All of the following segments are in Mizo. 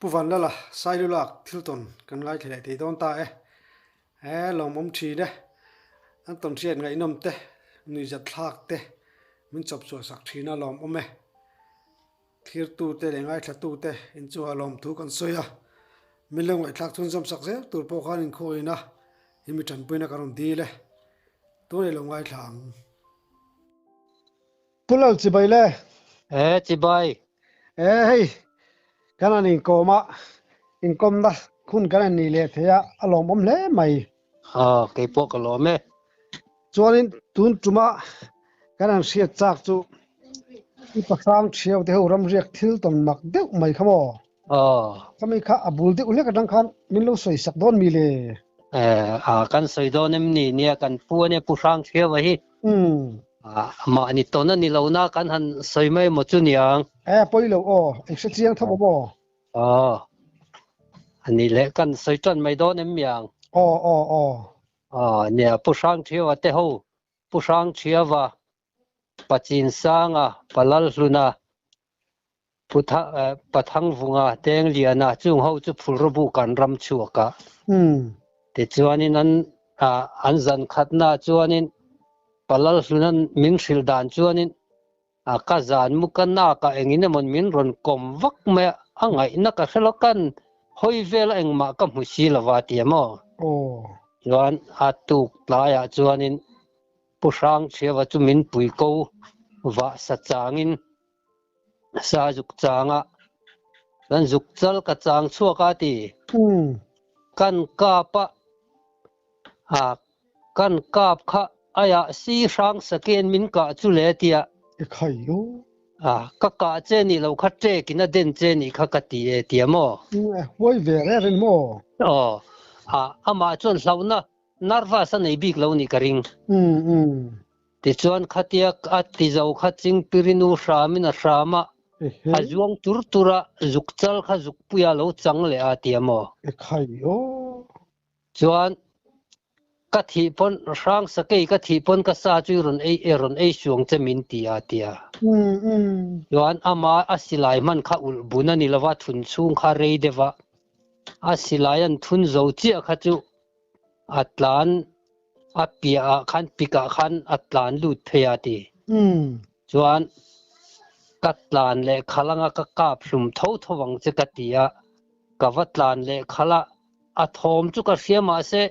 Pu Vanlala Sailulak thil tawn kan ngaithla leh thei dawn ta e. He lawmawm thin e. An tawn hriat ngaihnawm te, nuihzat thlak te min chawp chhuah sak thin a lawmawm e. Thirtute leh ngaithlatute inchungah lawmthu kan sawi a, min lo ngaihthlak chhunzawm sak zel tur pawh khan inkhawina hi mi tanpuina kan rawn dil e. Tunei lo ngaithla ang. Pu Lal chibai le. E chibai. E hei kan han inkawm a, inkawmna hun kan han nih leh thei a, a lawmawm hle mai. Aw kei pawh ka lawm e. Chuanin tun tuma kan han hriat chak chu i pahrang thiau te ho ramriak thil tawn mak deuh mai kha maw? Aw. Khami kha a bul deuh hlek atang khan min lo sawi sak dawn mi le? Eh, a kan sawi dawn em ni nia kan pu ania pu hrang thiau a hi. Umm. A mahni tawn a ni lo na kan han sawi mai maw chu niang. Eh pawi lo aw, i hre chiang tho maw? Aw. Ani leh kan sawi tan mai dawn em miang? Aw aw aw. Aw nia Pu Hrangthiaua te ho, Pu Hrangthiaua, Pa Chinsanga, Pa Lalhluna, Pu Pa Thangvunga, Dengliana chung ho chu Phulraw kan ram chhuak a. Tichuanin an an zan khatna chuanin Pa Lalhlunan min hrilh dan chuanin A ka zan mu ka nak a engin emaw min rawn kawm vak mai a, a ngaihna ka hre lo kan hawi vel a engmah ka hmu si lova ti a maw? Chuan a tuk tlaiah chuanin Pu Hrangchhiava chu min pui ko vah sa changin sa zuk changa kan zuk chal ka chang chhuak a ti. Kan kap a A kan kap kha aiah si hrang saken min kah chu le tia. E khai o. A ka kah che nih lo kha ṭek in a den che nih kha ka ti e tia maw? E huai ve reng reng maw? Aw. A amah chuan hlauhna nervous a nei bik lo nih ka ring. Um um. Tichuan khatia a ti zo kha Chingpirinu hramin a hram a, a zuang tur tur a, zuk chal kha zukpuia lo chang leh a tia maw? E khai o. Chuan ka thih pawn hrang sakei ka thih pawn ka sa chu i rawn ei i rawn ei suang che min ti a tia. Chuan ama a silai hman kha ulh bun a ni lova thun chhung kha rei deuh a, a silai an thun zo chiah kha chu a tlan a piah ah khan pik ah khan a tlan lut phei a ti. Chuan ka tlan leh khalh anga ka kap hlum tho tho ang che ka ti a, ka va tlan leh khalh a, A thawm chu ka hria mahse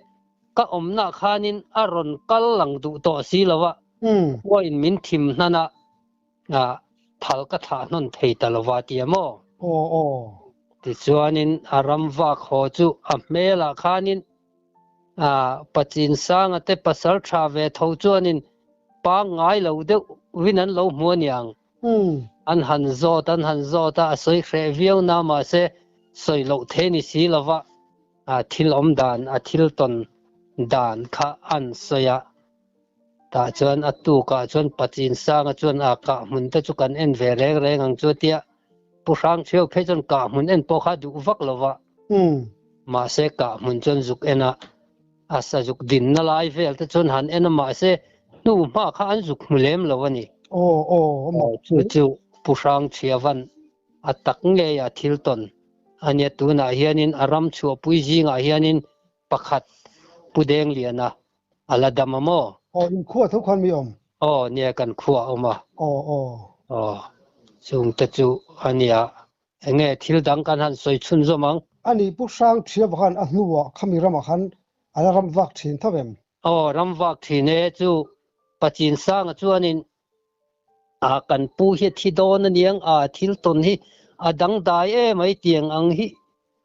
ka awmnah khanin a rawn kal lang duh tawh si lo a, khuain min thim hnan a, thal ka thlah hnawn thei ta lo va tia maw? Tichuanin a ram vak haw chu a hmelah khanin Pachinsanga te pasal tha ve tho chuanin pangngai lo deuh vin an lo hmu aniang. An han zawt an han zawt a, a sawi hreh viau na mahse sawi loh thei ni si lova thil awm dan a thil tawn dan kha an sawi a. Tah chuan a tukah chuan Pachinsanga chuan a kah hmun te chu kan en ve reng reng ang chu a tia, Pu Hrangchheu phei chuan kah hmun en pawh kha a duh vak lova, mahse kah hmun chuan zuk en a, a sazuk dinna lai vel te chuan han en a mahse hnu hma kha an zuk hmu lem lo a ni. Aw aw a mak Chu chu Pu Hrangchhiavan a tak ngei a thil tawn a nia tunah hianin a ram chhuahpui zingah hianin pakhat Pu Dengliana a la dam a maw? Aw in khua tho khan mi awm? Aw nia kan khua a awm a. Aw aw. Aw chungte chu a nia Enge thil dang kan han sawi chhunzawm ang? Ani Pu Hrang Thiava khan a hnuah khami ramah khan a la ram vak thin tho em? Aw, ram vak thin e, chu Pachinsanga chuanin a kan pu hi a thi dawn aniang a, thil tawn hi a dangdai em ai tiang ang hi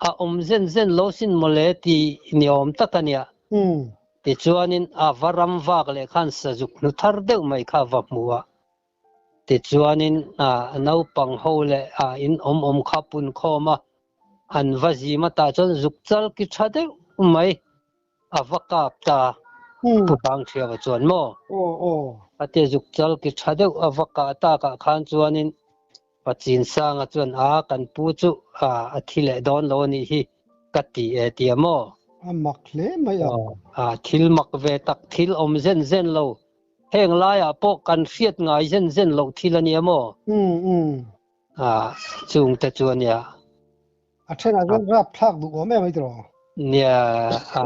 a awm zen zen lo sin mawle ti ni awm tak ania. Tichuanin a va ram vak leh khan sazuk hnu thar deuh mai kha va hmu a. Tichuanin naupang ho leh in awm awm kha pun khawm a, an va zim a tah chuan zuk chal ki tha deuh mai a va kap ta Pu Hrangchhiava chuan maw? A tia zuk chal ki tha deuh a va kah takah khan chuanin Pachinsanga chuan a kan pu chu a thi leh dawn lo a nih hi ka ti e tia maw? A mak hle mai a. Thil mak ve tak thil awm zen zen lo Heng laiah pawh kan hriat ngai zen zen loh thil a nia maw? Chungte chu a nia. A thenah chuan rapthlak duh awm em ai tiraw? Nia, a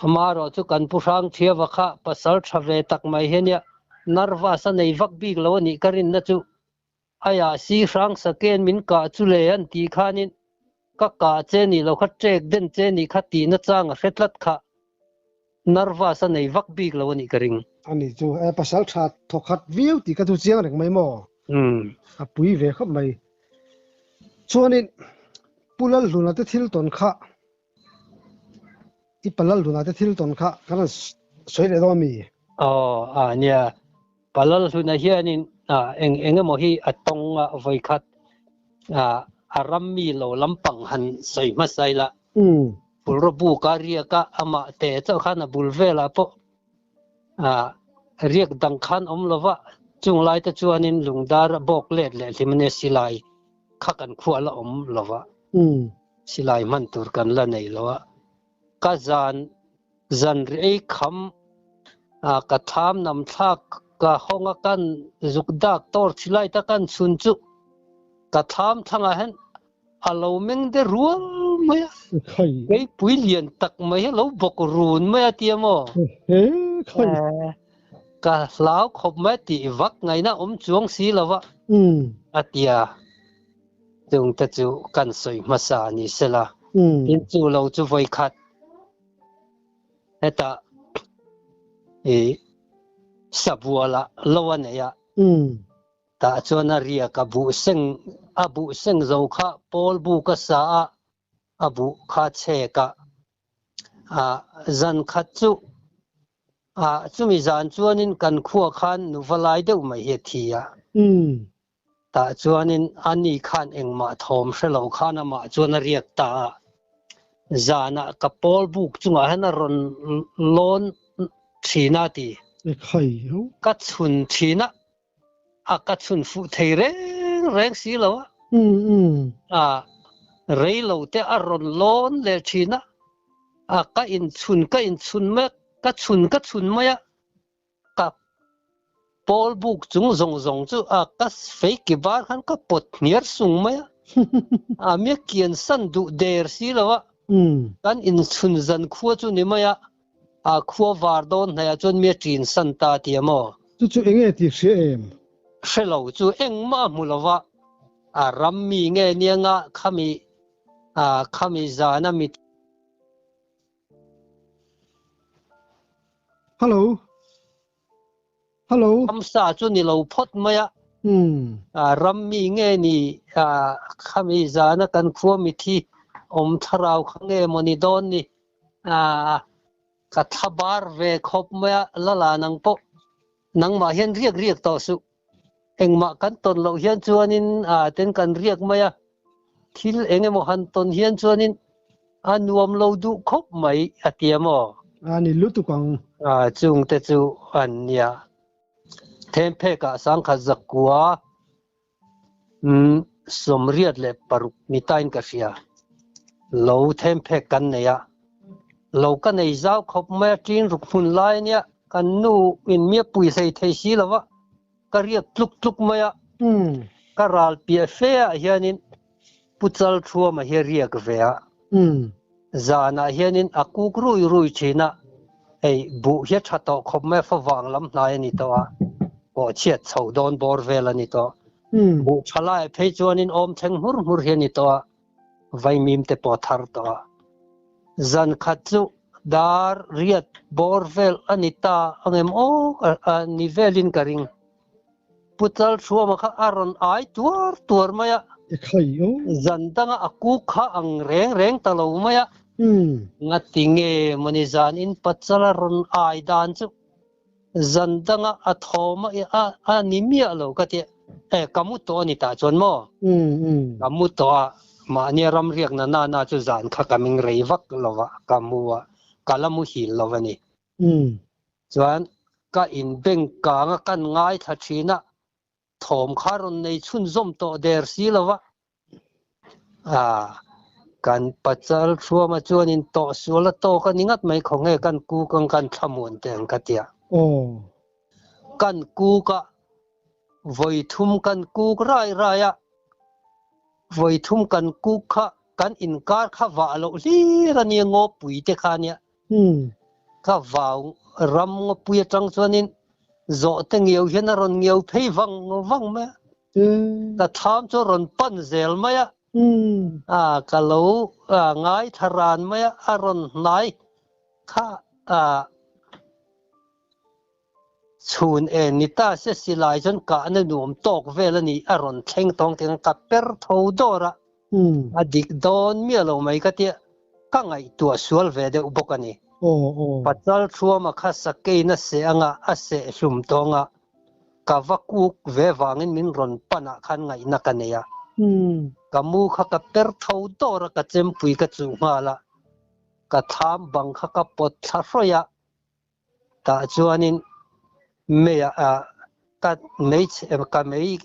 amaherawh chu kan Pu Hrangthiava kha pasal tha ve tak mai hi ania, nervous a nei vak bik lo a nih ka rinna chu Aiah si hrang saken min kah chu le an tih khanin ka kah che nih lo kha ṭek den che nih kha tihna chang a hre tlat kha nervous a nei vak bik lo a nih ka ring. A nih chu e pasal tha thawk khat viau tih ka chu chiang reng mai maw? A pui ve khawp mai. Chuanin Pu Lalhluna te thil tawn kha i Pa Lalhluna te thil tawn kha kan rawn sawi leh dawn a mi? Aw a nia, Pa Lalhluna hianin eng eng emaw hi a tawng a vawi khat a ram mi lo lampang han sawi hmasa ila. Phulraw buk a riak a, amah teh chauh khan a bul velah pawh riak dang khan awm lo va, chung lai te chuanin lungdar a bawk let leh hlim a nia silai kha kan khuah la awm lo va, silai hman tur kan la nei lo a, ka zan zan ri ei kham ka tham nam thlak ka hawng a kan zuk dak tawr silai ta kan chhun chu ka tham thlangah hian a lo meng de rual mai a, keipui lian tak mai hi a lo bawk run mai a tia maw? Ka hlau khawp mai tih vak ngaihna awm chuang si lo va a tia. Chungte chu kan sawi hmasa a ni sela, tin chu lo chu vawi khat hetah i sabualah lo a nei a. Tah chuan a riak a buh seng a buh seng zo kha pawl buk a sa a, a buh kha chhek a. Ah zan khat chu ah chumi zan chuanin kan khua khan nuva lai deuh mai hi a thi a. Tah chuanin a ni khan engmah thawm hre lo khan amah chuan a riak ta a. Zanah ka pawl buk chungah hian a rawn lawn thin a ti. Ka chhun thin a. A ka chhun fuh thei reng reng si lo a. A rei lo te a rawn lawn leh thin a. A ka inchhun ka inchhun mai a, ka chhun ka chhun mai a. Ka pawl buk chung zawng zawng chu a ka fei ki bar khan ka pawt hniar sung mai a. A mia kian san duh der si lo a. Kan inchhun zan khua chu ni mai a. A khua var dawn hnaiah chuan mi a ṭin san ta ti a maw? Chu chu eng nge tih hria em? Hre lo chu engmah a hmu lo va, a ram mi nge nianga khami khami zana mi. Hello. Hello. Ramsa chu ni lo phawt mai a. Ram mi nge ni khami zana kan khua mithi awm thlarau kha nge maw ni dawn ni. Ka thla bar ve khawp mai a, lala nang pawh nangmah hian riak riak tawh suh. Engmah kan tawn loh hian chuanin ten kan riak mai a, thil eng emaw han tawn hian chuanin a nuam lo duh khawp mai a ti a maw? A ni lutuk ang. Chungte chu an nia. Themphekah sangkhat zakua 86 ni tain ka hria. Lo themphek kan nei a. Lo ka nei zau khawp mai a, ṭin ruk hmun lai a nia. Kan nu in mi a pui hlei thei si lo va, ka riak tluk tluk mai a. Ka ral piah fe ah hianin Pu Chalthuama hi a riak ve a. Zanah hianin a kuk rui rui thin a, hei buh hi a tha tawh khawp mai a, favang lam hnai a ni tawh a, pawh chhiat chho dawn bawr vel a ni tawh. Buh tha laiah phei chuanin awm thleng hmur hmur hi a ni tawh a, vaimim te pawh a thar tawh a. Zan khat chu dar riat bawr vel a ni ta angem aw a ni velin ka ring. Pu Chalthuama kha a rawn ai tuar tuar mai a, zan danga a kuk kha ang reng reng ta lo mai a. Ngati nge mawni zan in Pachal a rawn ai dan chu zan danga a thawm a a ni miah lo ka ti a, e ka mu tawh a ni tah chuan maw? Ka mu tawh a, mahnia ram riakna nana chu zan kha ka ming rei vak lo va, ka mu a, ka la muhil lo a ni. Chuan ka inbeng kang a kan ngaithla thin a, thawm kha rawn nei chhunzawm tawh der si lo va. Ah, kan Pachal Thuama chuanin tawh sual a tawk a ni ngat mai khaw nge kan kuk ang kan thlamuan teh ang ka ti a. Kan kuk a, vawi thum kan kuk rai rai a, vawi thum kan kuk kha. Kan inkar kha vah loh hlir a nia ngawpui te kha nia. Ka vau ram ngawpui atang chuanin zawhte ngiau hian a rawn ngiau phei vang vang mai a. Ka thlam chu a rawn pan zel mai a. Ka lo ngaithla ran mai a, a rawn hnai kha Chhun en ni ta se silai chuan kahna nuam tawk vel a ni a rawn thleng tawng tih khan ka per tho dawr a, a dik dawn miah lo mai ka tia ka ngaihtuah sual ve deuh bawk a ni. Pachal Thuama kha sakein a seh anga a seh hlum tawng a, ka va kuk ve vangin min rawn pan ah khan ngaihna ka nei a. Ka mu kha ka per tho dawr a, ka chempui ka chuh nghal a, ka thlam bang kha ka pawt thla hrawih a, Tah chuanin mei ah ka mei ka mei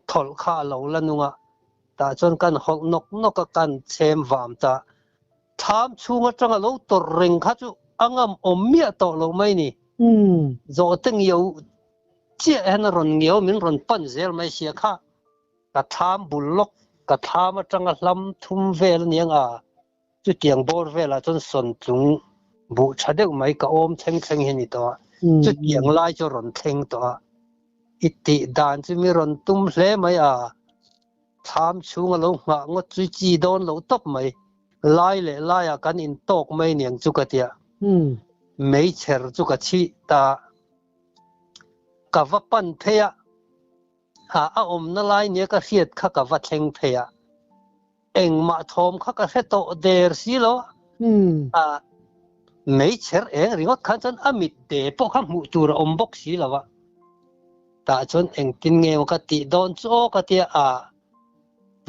thawlh kha a lo la nung a, tah chuan kan hawlh nawk nawk a, kan chhem vam ta. Thlam chhung atanga lo tawrh reng kha chu a ngam awm miah tawh lo mai ni. Zawhte ngiau chiah hian a rawn ngiau min rawn pan zel mai sia kha. Ka thlam bul lawk, ka thlam atanga hlam thum vel aniang a. Chutiang bawr velah chuan sawntlung buh tha deuh mai ka awm thleng thleng hi a ni tawh a, chutiang lai chu a rawn thleng tawh a. I tih dan chu mi rawn tum hle mai a, thlam chhung a lo nghah ngawt chu chi dawn lo tawp mai. Lai leh laiah kan intawk mai niang chu ka tia, meichher chu ka chhih ta. Ka va pan phei a. A a awmna lai nia ka hriat kha ka va thleng phei a, engmah thawm kha ka hre tawh der si lo a, a meichher eng ringawt khan chuan a mit te pawh kha hmuh tur a awm bawk si lo a, tah chuan engtin nge maw ka tih dawn chu aw ka tia a,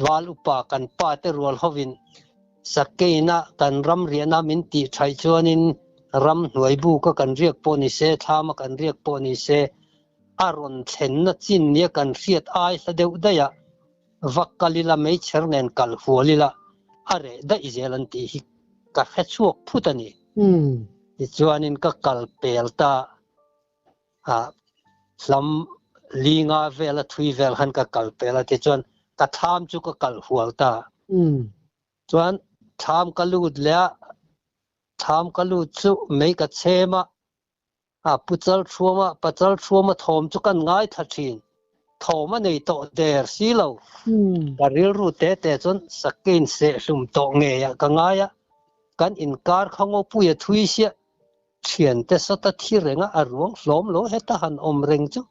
val upa kan pa te rual hovin Sakeina kan ram riahna min tih thaih chuanin ram hnuai buka kan riak pawh ni se, thlama kan riak pawh ni se, A rawn thlenna chin nia kan hriat ai hla deuh daih a, va kal ila meichher nen kal hual ila a reh daih zel an tih hi ka hre chhuak phut a ni. Tichuanin ka kal pel ta a, hlam linga vela thui vel khan ka kal pel a, tichuan ka thlam chu ka kal hual ta. Chuan thlam ka lut leh a, thlam ka lut chu mei ka chhem a, A pu Chalthuama, Pa Chalthuama thawm chu kan ngaithla thin. Thawm a nei tawh der si lo. Ka rilru te te chuan Sakein sehhlum tawh ngeiah ka ngai a. Kan inkar kha ngawpui a thui siah. Thiante sawta thi renga a ruang hlawm lo heta han awm reng chu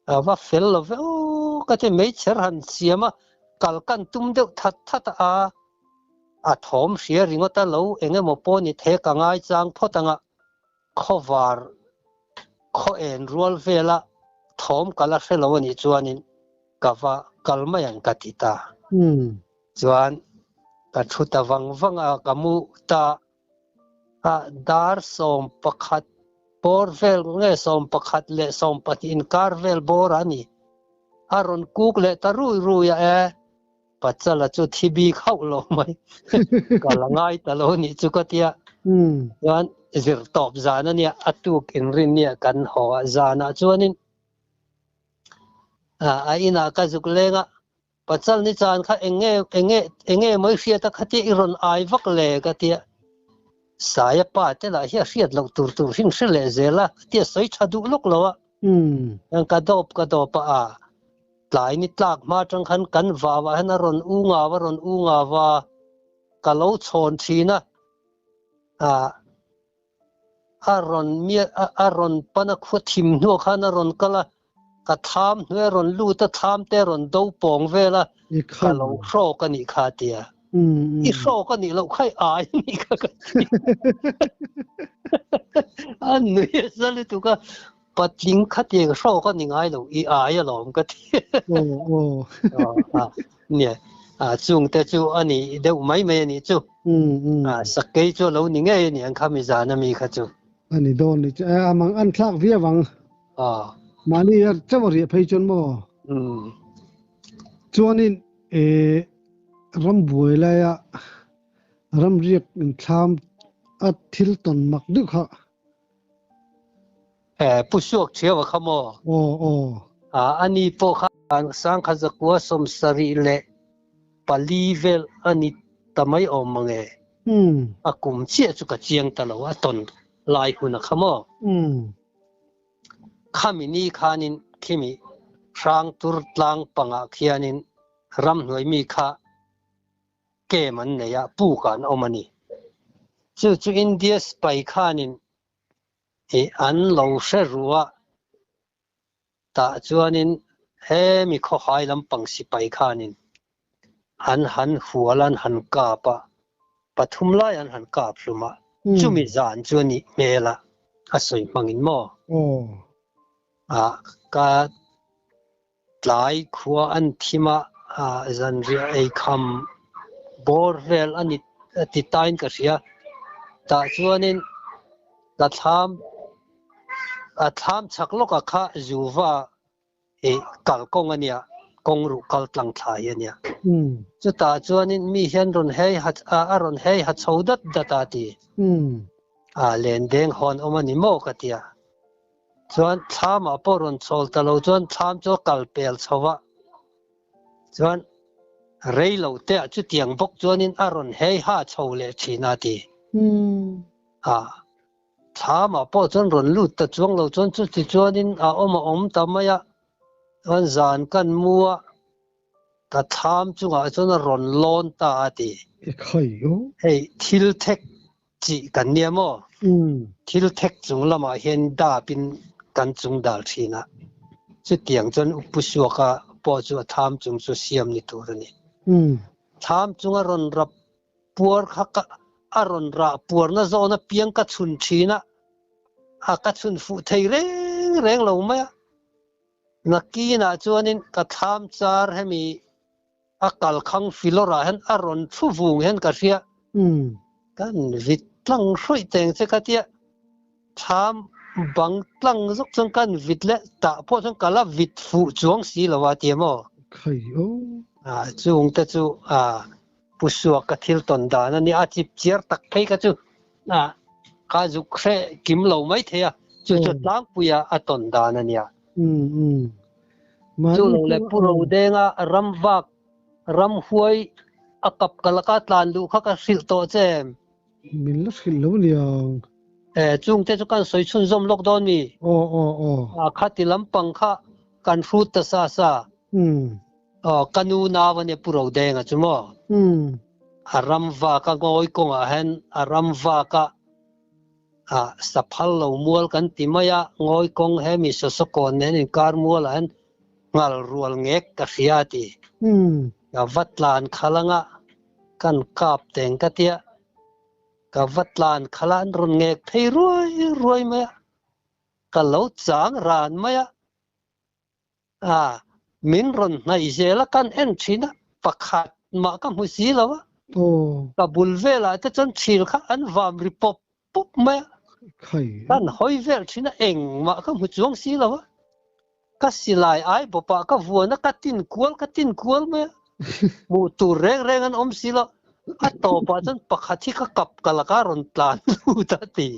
a va fel lo ve aw ka ti meichher han siam a, kal kan tum deuh that that a. A thawm hria ringawt a lo eng emaw pawh ni thei ka ngai chang phawt ang a. Khawvar khaw en rual vela thawm ka la hre lo a nih chuanin ka va kal mai ang ka ti ta. Chuan ka thu ta vang vang a, ka mu ta a, dar 11 bawr vel nge 11 leh 12 inkar vel bawr a ni. A rawn kuk leh ta rui rui a e. Pachala chu thi bik hauh lo mai ka la ngai ta lo nih chu ka tia. Chuan zir tawp zan a nia, a tuk inrin nia kan haw a, zanah chuanin a inah ka zuk leng a, Pachal ni chan kha eng nge eng nge eng nge mawi hriat a khatia i rawn ai vak le ka tia. Saia pa te lah hi a hriat loh tur tur hrin hre leh zel a, tia sawi tha duh lawk lo a. Ka dawp ka dawp a a. Tlai ni tlak hma atang khan kan vau ah hian a rawn u ngau a rawn u ngau a, ka lo chhawn thin a, ah a rawn miah a rawn pan a khua thim hnuah khan a rawn kal a, ka thlam hnuai a rawn lut a, thlam te a rawn do pawng vel a, ka lo hrawk a nih kha a ti a, i hrawk a nih loh kha i ai a nih kha ka ti a, a nui a za lutuk a. Patling khatiang hrawk a ni ngai lo, i ai alawm ka ti. Nia, chungte chu a ni deuh mai mai a nih chu. Sakei chu a lo ni ngei a ni ang kha mi zan a mi kha chu. A ni dawn ni chu. A mang an thlak viau ang. Mahni a chauh a riah phei chuan maw? Chuanin rambuai laia ramriak inthlam a thil tawn mak deuh kha. Pu Suak Thiau a kha maw? Aw aw. A ni pawh kha 1974 vel a ni ta mai awm mang e. A kum chiah chu ka chiang ta lo, a tawn lai hun a kha maw? Khami ni khanin khimi Hrangtur tlang pangah khianin ramhnuai mi kha camp an nei a, puk ah an awm a ni. Chu chu India sipai khanin ih an lo hre ru a, tah chuanin hemi khawhai lampang sipai khanin an han hual an han kap a, pathum lai an han kap hlum a, chumi zan chu a nih hmel a, a sawi hmangin maw? Ah ka Tlai khua an thim a, zanriah eikham bawr vel a ni ti tain ka hria. Tah chuanin ka thlam, a thlam chhak lawkah kha Zuva i kalkawng a nia, kawng ruh kal tlang thla hi a nia. Chutah chuanin mi hian rawn hei ha, a rawn hei ha chho dat dat a ti. A len deng hawn awm a ni maw ka tia. Chuan thlamah pawh rawn chawl ta lo chuan thlam chu a kal pel chho a, chuan rei lo te ah chutiang bawk chuanin a rawn hei ha chho leh thin a ti. A thlamah pawh chuan rawn lut ta chuang lo chuan chuti chuanin a awm a awm ta mai a, chuan zan kan mu a, ka thlam chungah chuan a rawn lawn ta a ti. Hei thil thek Chih kan nia maw? Thil thek chung lamah hian dapin kan chung dal thin a, chutiang chuan Upu Suaka pawh chu a tham chung chu siam ni tur a ni. Tham chung a rawn rap puar kha ka a rawn rah puarna zawn apiang ka chhun thin a, a ka chhun fuh thei reng reng lo mai a. Nakinah chuanin ka thlam char hemi A kalkhang filawrah hian a rawn thu vung hian ka hria. Kan vit tlang hrawih teng che ka tia. Thlam bang tlang zawk chuan kan vit leh tah pawh chuan ka la vit fuh chuang si lo a tia maw? Khai o. A chung te chu a pu suak ka thil tawn dan a nia, a chip chiar tak phei kha chu a ka zuk hreh kim lo mai thei a, chu chu tlangpuia a tawn dan a nia. Chu lo leh Pu Rodenga ram vak, ram huai a kap ka laka tlan luh kha ka hrilh tawh che em? Min la hrilh lo niang. E, chungte chu kan sawi chhunzawm lawk dawn mi? Aw, aw, aw. A, khati lampang kha kan hrut ta sa sa. Aw, ka nu nau a nia Pu Rodenga chu maw? A ram vak a ngawi kawngah hian a ram vak a Ah, saphal lo mual kan ti mai a, ngawi kawng he mi sawsawkawn nen inkar mualah hian nghal rual ngek ka hria a ti. Ka va tlan khalh anga kan kap teng ka tia, ka va tlan khalh a an rawn ngek phei ruai ruai mai a, ka lo chang ran mai a. A, min rawn hnaih zel a, kan en thin a, pakhat mah ka hmu si lo a. Ka bul velah te chuan thil kha an vam ri pawp pawp mai a. Kan hawi vel thin a, engmah ka hmu chuang si lo a. Ka silai ai bawpah ka vuan a, ka tin kual ka tin kual mai a. Hmuh tur reng reng an awm si lo. A tawpah chuan pakhat hi ka kap ka laka rawn tlan lut a ti.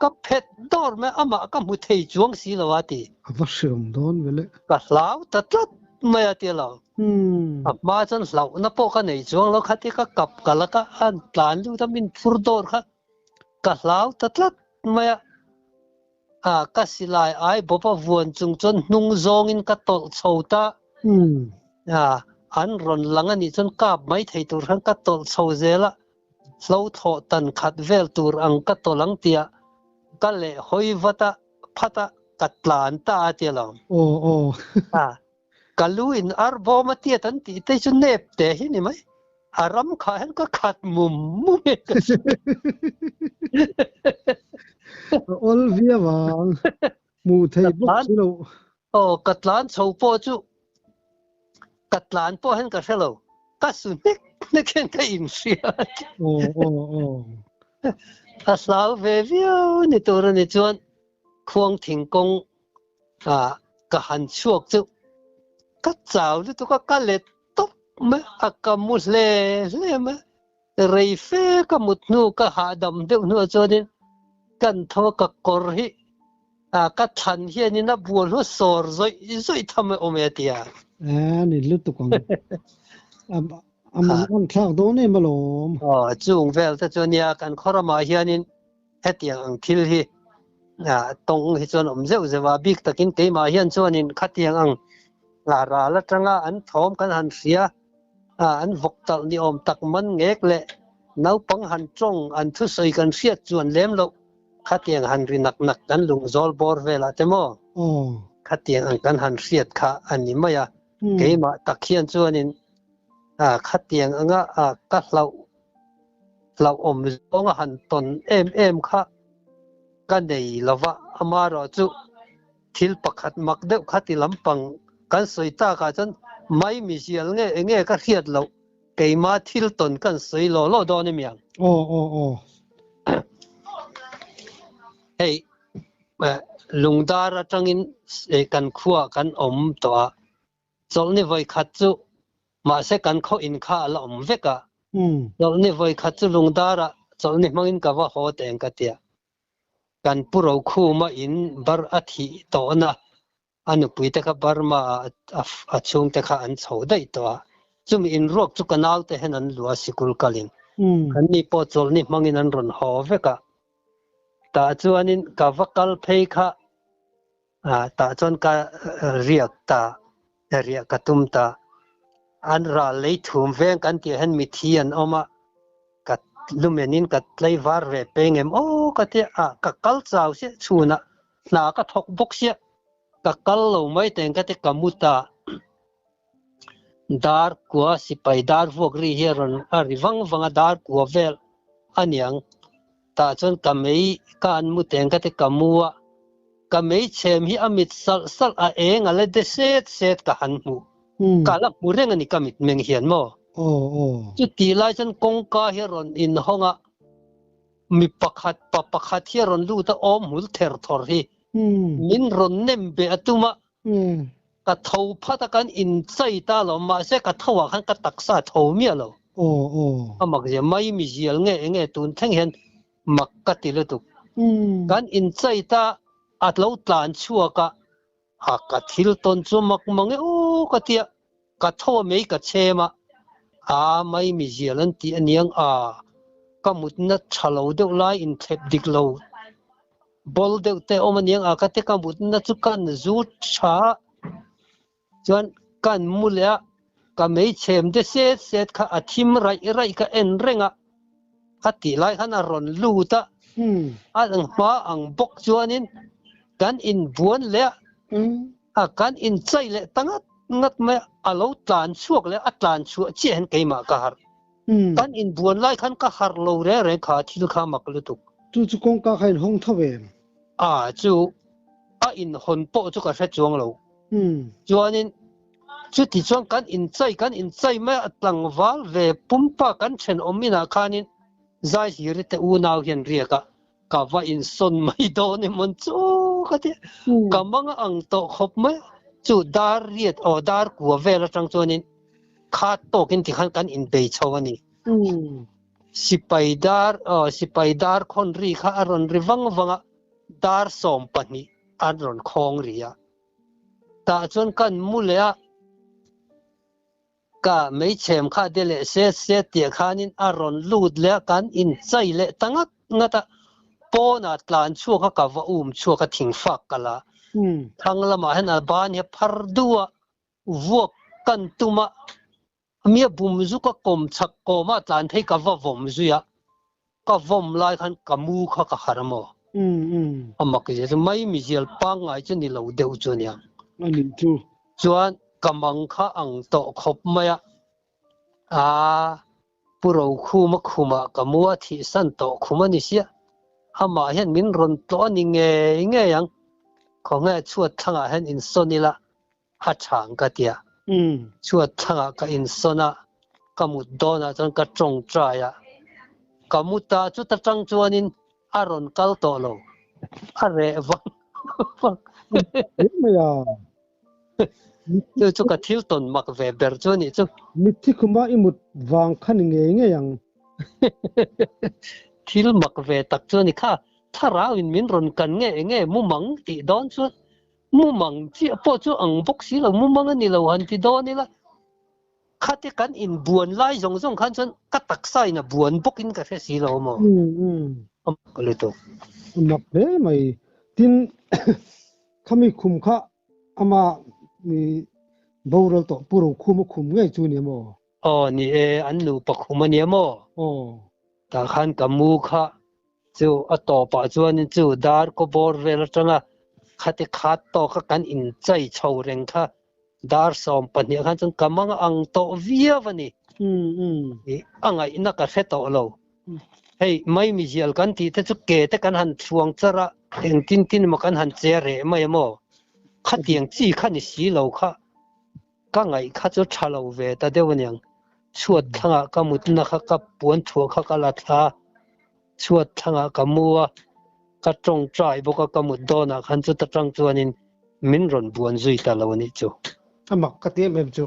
Ka phet dawr mai amah ka hmu thei chuang si lo a ti. A va hreawm dawn ve le. Ka hlau ta tlat mai a ti lo. A hma chuan hlauhna pawh ka nei chuang lo khati ka kap ka laka an tlan lut a min phur dawr kha ka hlau ta tlat mai a. A ka silai ai bawp a vuan chung chuan hnung zawngin ka tawlh chho ta. A an rawn lang a nih chuan kap mai thei tur khan ka tawlh chho zel a, hlo thlawh tan khat vel tur ang ka tawlh ang tia ka leh hawi vat a, phat a, ka tlan ta a tia lo. Aw aw. A ka lu in ar bawm a tiat an tih te chu nep te hi ni mai. A ram khah hian ka khat mum mum e ka hria. A awl viau ang. Hmuh theih bawk si lo. Aw, ka tlan chho pawh chu ka tlan pawh hian ka hre lo. Ka su hnek hnek hian ka inhria. Aw, aw, aw. A hlau ve viau ni tur a ni chuan khuang thingkawng ah ka han chhuak chu ka chau lutuk a, ka let tawp mai a, ka mu hle hle mai. Rei fe ka mut hnu ka hahdam deuh hnuah chuanin kan tho a, ka kawr hi ah ka thlan hianin a bual hnu a sawr zawih zawih tham a awm e a ti a. A ni lutuk ang. A mang an thlak dawn em alawm. Aw, chung vel te chu nia kan khaw ramah hianin hetiang ang thil hi tawng hi chuan awm zeuh zeuh a, bik takin keimah hian chuanin khatiang ang ral atanga an thawm kan han hria an vawk talh ni awm tak man ngek leh naupang han tawng an thusawi kan hriat chuan lem loh khatiang han ri nak nak kan lungzawl bawr velah te maw khatiang ang kan han hriat kha a ni mai a. Keimah tak hian chuanin khatiang anga ka hlauh hlauhawm zawnga han tawn em em kha ka nei lo va, amaherawhchu thil pakhat mak deuh kha ti lampang kan sawi takah chuan mai mizial nge enge ka hriat loh keima thil tawn kan sawi law law dawn emiang. Aw aw aw. Hei lungdar atangin kan khua kan awm tawh a, chawlhni vawi khat chu mahse kan khaw in kha a la awm vek a, chawlhni vawi khat chu lungdarah chawlhni hmangin ka va haw teng ka tia, kan pu Rokhuma in bar a thih tawhna a nupui te kha Burma ah a chhungte kha an chho daih tawh a, chumi inruak chu ka naute hian an luah a sikul kalin an ni pawh chawlhni hmangin an rawn haw vek a, tah chuanin ka va kal phei kha tah chuan ka riak ta riah ka tum ta, an ral lei thum veng kan tih ah hian mithi an awm a, ka lumenin ka tlaivar ve peng em aw ka tia a, ka kal chau chiah chhunah hna ka thawk bawk chiah ka kal lo mai teng ka ti ka mu ta dar kua sipai dar vuak ri hi a rawn a ri vang vang a dar kua vel aniang tah chuan ka mei ka an mu teng ka ti ka mu a ka mei chhem hi a mit salh salh a eng a la de set set ka han hmuh ka la hmu reng a ni ka mit meng hian maw chutih lai chuan kawngka hi a rawn inhawng a Mi pakhat, pa pakhat hi a rawn lut a, awm hmul ther thawr hi min rawn nem beh a tum a, ka tho phat a, kan inchai ta lo, mahse ka tho ah khan ka taksa tho miah lo. A mak zia, mai mi zial nge enge tun thleng hian mak ka ti lutuk. Kan inchai ta, a lo tlan chhuak a, a ka thil tawn chu mak mang e aw ka tia, ka tho a mei ka chhem a, aa mai mi zial an tih aniang a, ka mutna tha lo deuh lai inthlep dik lo bawl deuh te awm aniang a ka ti ka mutna chu kan zu tha a, chuan kan mu leh a, ka mei chhem de set set kha a thim raih raih ka en reng a, a tih lai khan a rawn lut a, a hma ang bawk chuanin kan inbuan leh a, a kan inchai leh ta ngat ngat mai a, a lo tlan chhuak leh a tlan chhuah chiah hian keimah ka harh. Kan inbuan lai khan ka harh lo reng reng kha thil kha mak lutuk. Chu chu kawngka kha inhawng tho em? A chu a inhawn pawh chu ka hre chuang lo. Chuanin chuti chuan kan inchai kan inchai mai a tlangval ve pumpa kan thenawm inah khanin Zaihiri te unau hian riak a, ka va insawn mai dawn emawn chu ka ti a, ka mang a ang tawh khawp mai a, chu dar riat aw dar kua vel atang chuanin khat tawkin tikhan kan inbei chho a ni. Sipai dar aw sipai dar khawn ri kha a rawn ri vang vang a, dar 12 an rawn khawng ri a, tah chuan kan mu leh a. Ka meichhem kha de leh set set tih khanin a rawn lut leh a, kan inchai leh ta ngat ngat a, pawnah tlan chhuak a ka va um chhuak a thingfak ka la. Thlang lamah hian a ban hi a phar duh a, vuak kan tum a, mi a bum zu ka kawm chhak kawm a tlan phei ka va vawm zui a, ka vawm lai khan ka mu kha ka harh a maw? A mak zia chu mai mizial pangngai chu ni lo deuh chu ania. A nih chu. Chuan ka mang kha ang tawh khawp mai a, aa Pu Rokhuma khumah ka mu a thihsan tawh khum a ni sia, amah hian min rawn tlawh a ni ngei ngei ang, khawnge chhuat thlangah hian insawn ila a chhang ka tia. Chhuat thlangah ka insawn a, ka mut dawnah chuan ka tawngtai a, ka mu ta chuta tang chuanin a rawn kal tawh lo, a reh vang vang. Mai a. Chu chu ka thil tawn mak ve ber chu a nih chu. Mitthi khuma i mut vang kha ni ngei ngei ang. Thil mak ve tak chu a ni kha, thlarau in min rawn kan nge enge mumang tih dawn chuan Mumang chiah pawh chu ang bawk si lo, mumang a ni lo han ti dawn ila. Khati kan inbuan lai zawng zawng khan chuan ka taksa in a buan bawkin ka hre si lo maw? A mak lutuk. A mak hle mai. Tin, khami khum kha ama boral tawh Pu Rokhuma khum ngei chu nia maw? Aw ni e, an nupa khum a nia maw? Aw. Tah khan ka mu kha chu a tawpah chuanin chu dar kaw bawr vel atanga khati khat tawka kan inchai chho reng kha dar 12 khan chuan ka mang ang tawh viau a ni. A ngaihna ka hre tawh lo. Hei mai mizial kan tih te chu ke te kan han chhuang char a, engtin tin emaw kan han che reh mai a maw? Khatiang chi kha ni si lo kha. Ka ngaih kha chu tha lo ve ta deuh aniang. Chhuat thlangah ka mutna kha ka puan thuah kha ka la thla a, chhuat thlangah ka mu a, ka tawngtai bawk a, ka mut dawnah khan chuta tang chuanin min rawn buan zui ta lo anih chu. A mak ka ti em em chu.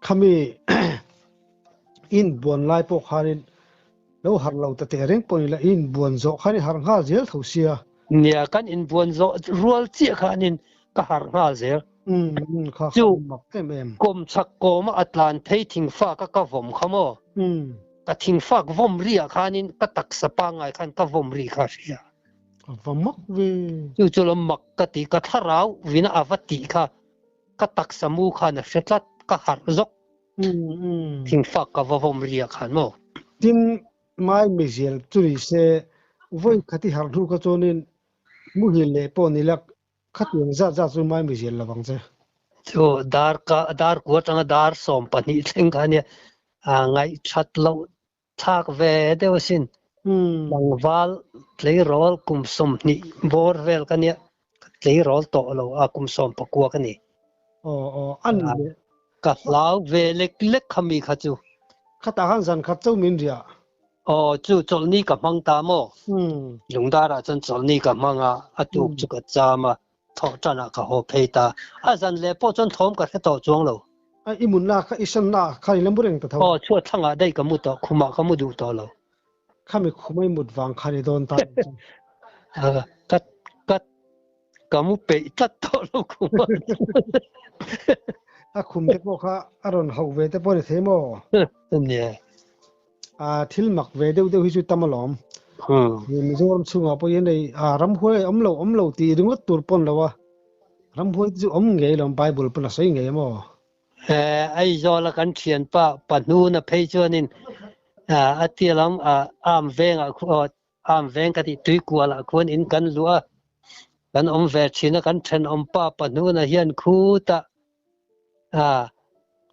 Khami in buan lai pawh khanin lo harh lo ta teh reng pawh ni la, in buan zawh khan i harh nghal zel tho sia. Nia, kan inbuan zawh rual chiah khanin ka harh nghal zel. Chu kawmchhak kawma a tlan phei thingfak a ka vawm kha maw? Ka thingfak vawm ri ah khanin ka taksa pangngai khan ka vawm ri kha a hria. A va mak ve. Chu chu lo mak ka ti, ka thlarau vina a va tih kha ka taksa mu khan a hre tlat, ka harh zawk. Thingfak ka va vawm ri ah khan maw? Tin, mai mizial chu ni se, vawi khat i harh hnu kha chuanin muhil leh pawh ni lak Khatiang zat zat chu mai mizial lo vang che. Chu dar ka dar ku atanga dar 12 thleng kha ania ngaihthat loh thlak ve deuh asin. Tlangval tleirawl kum 20 bawr vel ka nia, ka tleirawl tawh lo a kum 19 ka ni. Aw aw a ni leh. Ka hlau ve lek lek kha mi kha chu. Khatah khan zan khat chauh min riah. Aw, chu chawlhni ka hmang ta maw? Lungdarah chuan chawlhni ka hmang a, a tuk chu ka cham a, thawh tanah ka haw phei ta. A zan leh pawh chuan thawm ka hre tawh chuang lo. A, i munna kha i sanna kha i la mu reng ta tho. Aw, chhuat thlangah daih ka mu tawh, khumah ka mu duh tawh lo. Khami khuma i mut vang khan i dawn ta ang chu. Ka, ka, ka mu peih tlat tawh lo khumah chuan. A khum te pawh kha a rawn hauh ve te pawh a ni thei maw? Nia. A thil mak ve deuh deuh hi chu tam alawm. Mizoram chhungah pawh hian hei ramhuai awm lo awm lo tih ringawt tur pawn lo a, ramhuai te chu awm ngei lo Bible pawn a sawi ngei a maw? Aizawl a kan thianpa Pahnuna phei chuanin a tia lam arm vengah arm veng ka tih tuikualah khuan in kan luh a, kan awm ve thin a, kan thenawmpa Pahnuna hian khutah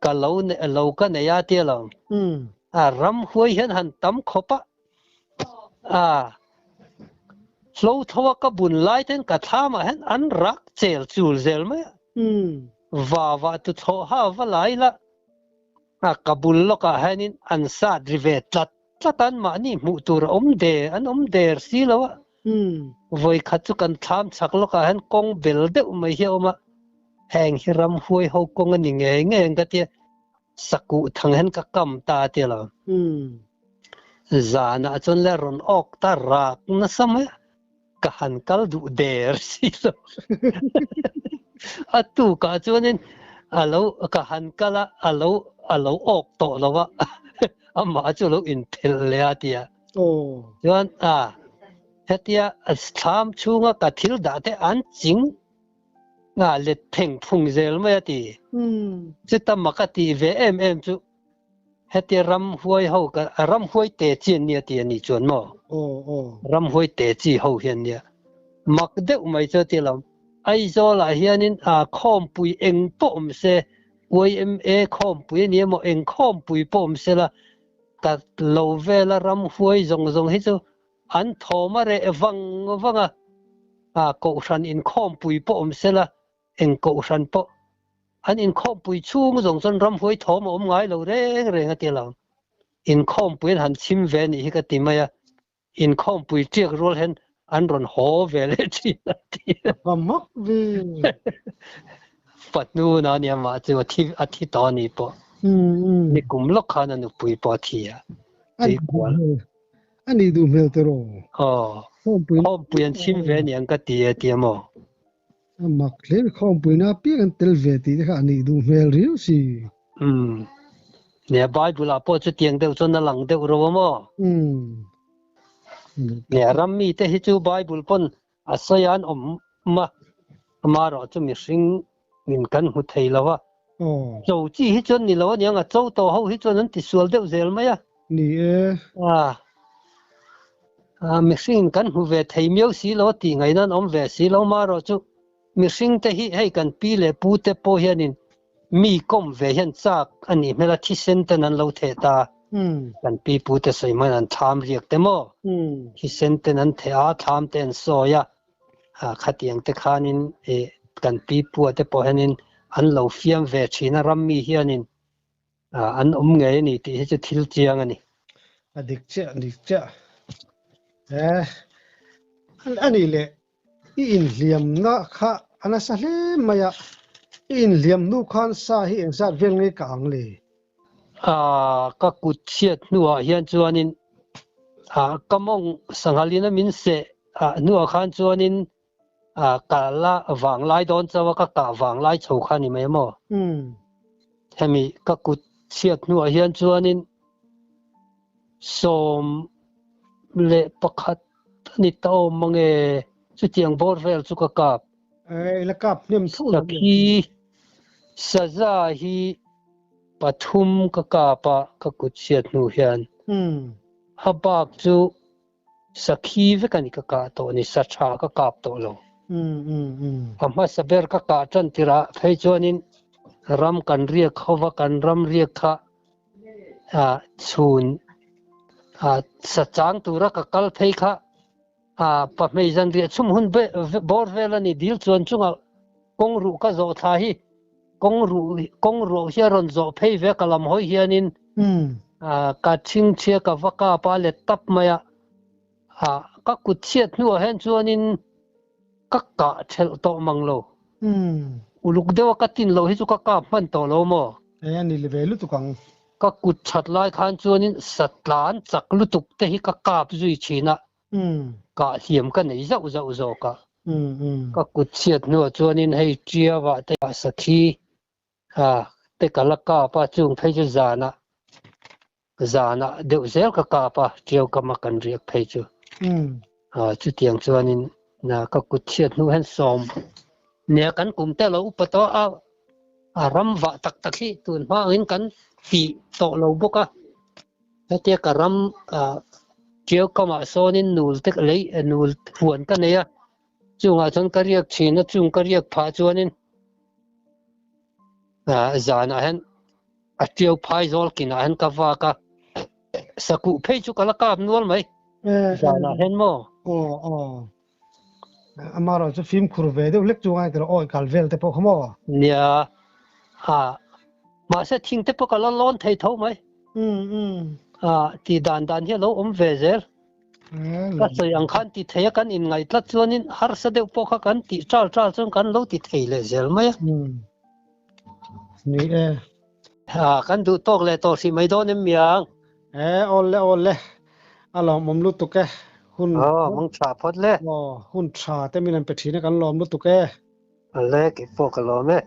ka lo lo ka nei a tia lo. A ram huai hian han tam khawp a. A hlo tho a ka bun lai ten ka thlam ah hian an rak chel chul zel mai a. Va va tu thlawh ha va lai la. A ka bul lawk ah hianin an sat ri ve tlat tlat a, an mahni hmuh tur a awm der an awm der si lo a. Vawi khat chu kan thlam chhak lawk ah hian kawng bel deuh mai hi a awm a, heng hi ram huai ho kawng a ni ngei ngei ang ka tia, sakuh thang hian ka kam ta a tia lo. Zanah chuan le rawn awk ta rak nasa mai a, ka han kal duh der si lo. A tukah chuanin a lo ka han kal a, a lo a lo awk tawh lo a, amah chu a lo inphelh leh a tia. Chuan a hetia thlam chhunga ka thil dah te an ching a let pheng phung zel mai a ti. Chuta mak a tih ve em em chu hetia ramhuai ho ka ramhuai te chi an nia ti a nih chuan maw? Ramhuai te chi ho hian nia. Mak deuh mai chu a ti lo. Aizawlah hianin a khawmpui eng pawh awm se, YMA khawmpui a ni emaw eng khawmpui pawh awm se la, Ka lo vela ramhuai zawng zawng hi chu an thawm a reh vang vang a, a kohhran inkhawmpui pawh awm sela eng kohhran pawh an inkhawmpui chhung zawng chuan ramhuai thawm a awm ngai lo reng reng a ti lo. Inkhawmpui an han chhim ve anih hi ka ti mai a. Inkhawmpui tiak rual hian an rawn haw ve leh thin a ti. A va mak ve. Fanu na nia mah chu a thi a thi tawh a ni pawh. Ni kum lawk khan a nupui pawh a thi a. Tui kual. A nih duh hmel tiraw? Aw. Khawmpui an chhim ve aniang ka ti e tia maw? A mak hle khawmpui na piang an tel ve tih te kha a nih duh hmel riau si. Umm. Nia Bible ah pawh chutiang deuh chuan a lang deuh ro a maw? Umm. Nia ram mite hi chu Bible pawn a sawi a an awm a, amaherawh chu mihring in kan hmu thei lo a. Cho chi hi chuan ni lo aniang a, cho tawh ho hi chuan an tisual deuh zel mai a. Ni e. A, a mihring in kan hmu ve thei miau si lo a tih ngaihna an awm ve si lo, amaherawh chu mihring te hi hei kan pi leh pu te pawh hianin Mi kawm ve hian chak a nih hmel a, thisen ten an lo theh ta. Kan pi pu te sawi hman an thlam riak te maw? Thisen ten an theh a, thlam te an sawi a, khatiang te khanin kan pi pu a te pawh hianin an lo fiam ve thin a, ram mi hianin an awm ngei a ni tih hi chu thil chiang a ni. A dik chiah, a dik chiah. A nih leh I inhliamna kha a nasa hle mai a, i inhliam hnu khan sa hi engzat vel nge ka ang le? Aaa, ka kut chhiat hnuah hian chuanin ah ka mawng sanghalin a min seh ah hnuah khan chuanin ah ka la vang lai dawn chauh a, ka kah vang lai chho kha a ni mai maw? Hemi ka kut chhiat hnuah hian chuanin 11 a ni ta awm mang e, chutiang bawr vel chu ka kap. E, la kap hnem tho lo. Sakhi saza hi pathum ka kap a, ka kut chhiat hnu hian. A bak chu sakhi vek a ni ka kah tawh ni, sa tha ka kap tawh lo. A hmasa ber ka kah tan tirah phei chuanin ram kan riak ho va, kan ram riak kha chhun sa chang tura ka kal phei kha pahmei zan riah chhum hun bawr vel a ni dil chuan chunga kawng ruh ka zawh thla hi kawng ruh kawng ruah hi a rawn zawh phei ve ka lam hawi hianin ka chhingchhia ka va kap a let tap mai a ka kut chhiat hnuah hian chuanin ka kah thelh tawh mang lo. Uluk deuh a ka tin loh hi chu ka kap hman tawh lo maw? E a ni ve lutuk ang. Ka kut that lai khan chuanin satlan chak lutuk te hi ka kap zui thin a, kah hliam ka nei zauh zauh zawk a. Ka kut chhiat hnuah chuanin hei Ṭiauah te Sakhi te ka la kap a, chung phei chu zanah Zanah deuh zel ka kap a, ṭiau kama kan riak phei chu. Chutiang chuanin ka kut chhiat hnu hian sawm nia kan kum te lo upa tawh a, a ram vah tak tak hi tun hma angin kan tih tawh lo bawk a. Hetia ka ram ṭiau kamah sawnin nul te lei nul huan ka nei a, chungah chuan ka riak thin a, chung ka riak phah chuanin zanah hian A ṭiau phai zawl kinah hian ka vak a, sakuh phei chu ka la kap nual mai. Zanah hian maw? Aw aw. Amaherawh chu fimkhur ve deuh hlek chu ngai tawh awi kal vel te pawh kha maw? Nia, ha. Mahse thing te pawh ka la lawn thei tho mai. Um um. Ha, tih dan dan hi a lo awm ve zel. Ka sawi ang khan ti thei a kan inngaih tlat chuanin harsa deuh pawh kha kan tih ṭal ṭal chuan kan lo ti thei leh zel mai a. Ni e. Ha, kan duh tawk leh tawh hrih mai dawn em miang? E, awl le awl le. A lawmawm lutuk e. Hun Aw, mang tha phawt le. Aw, hun tha te min han pe thin a kan lawm lutuk e. Le, keipawh ka lawm e.